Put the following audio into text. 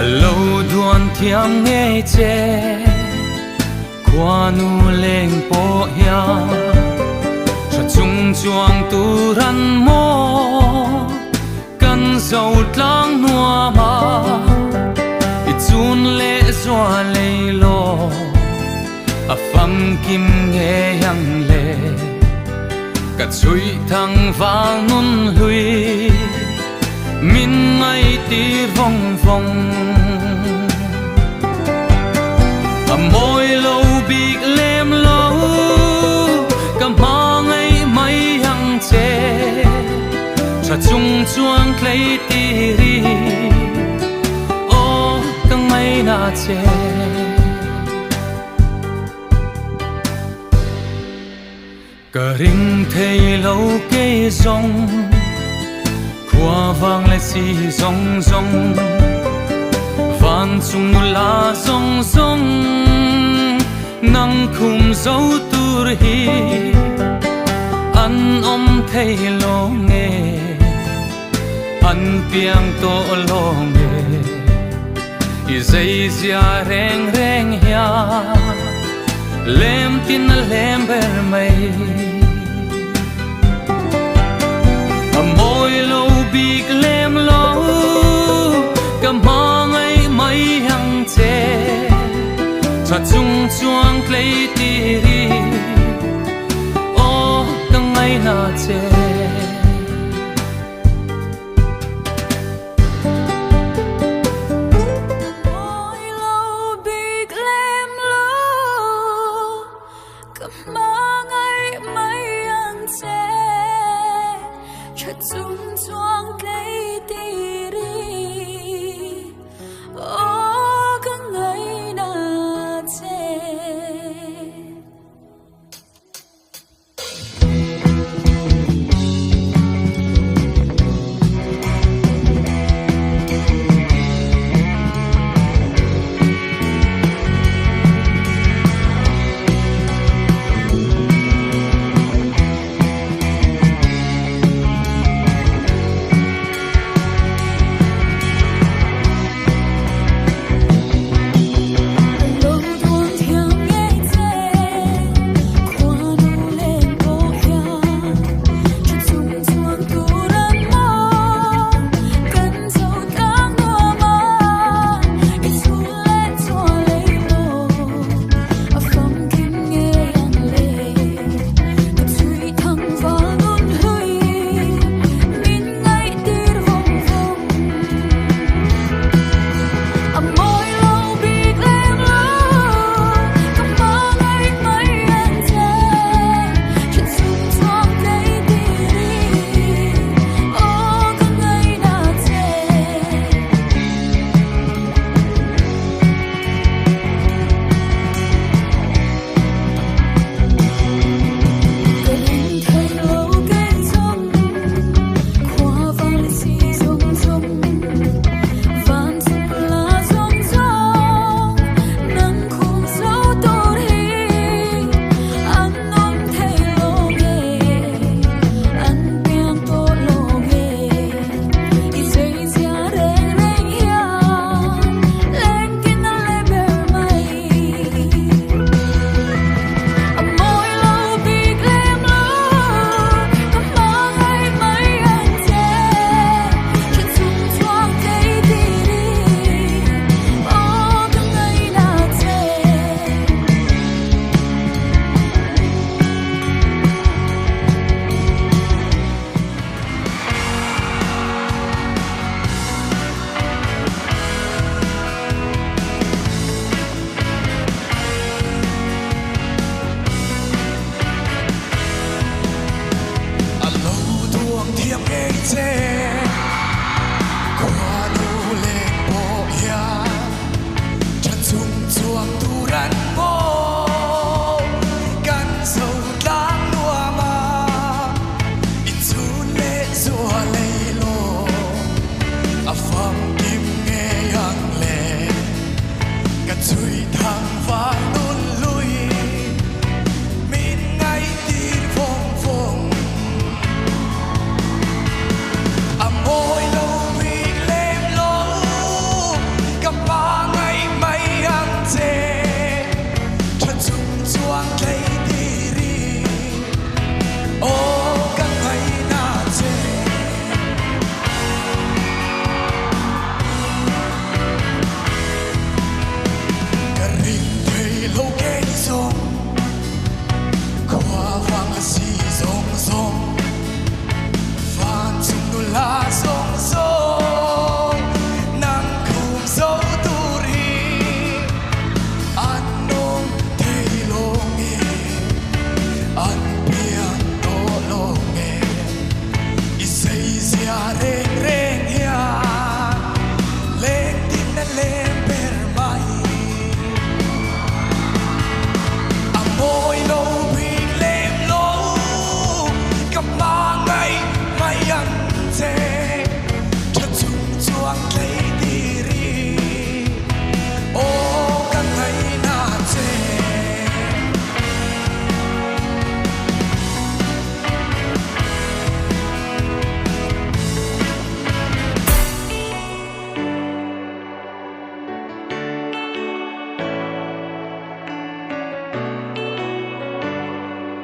A lo duan thiam ngei che Khuanu leng pawh hian Tha chung chuang tur an maw Kan zo tlang nuam a I chun leh zua lei law A famkim ngei ang le Ka chhuih thang val nun hlui Min ngaihtir vawng vawng. A mawi lo bik lem lo Ka hma ngaih mai ang che Tha chung chuan tlei tir i Aw ka ngaihna che. Ka ring thei lo kei zawng Khua vang leh si zawng zawng Van chung nula zawng zawng Nang khum zo tur hi An awm thei lo nge An piang tawh lo nge I zeizia reng reng hian Lem tin a lem ber mai. A mawi lo bik lem lo Ka hmangaih mai ang che Tha chung chuang tlei tir i Aw ka ngaihna che.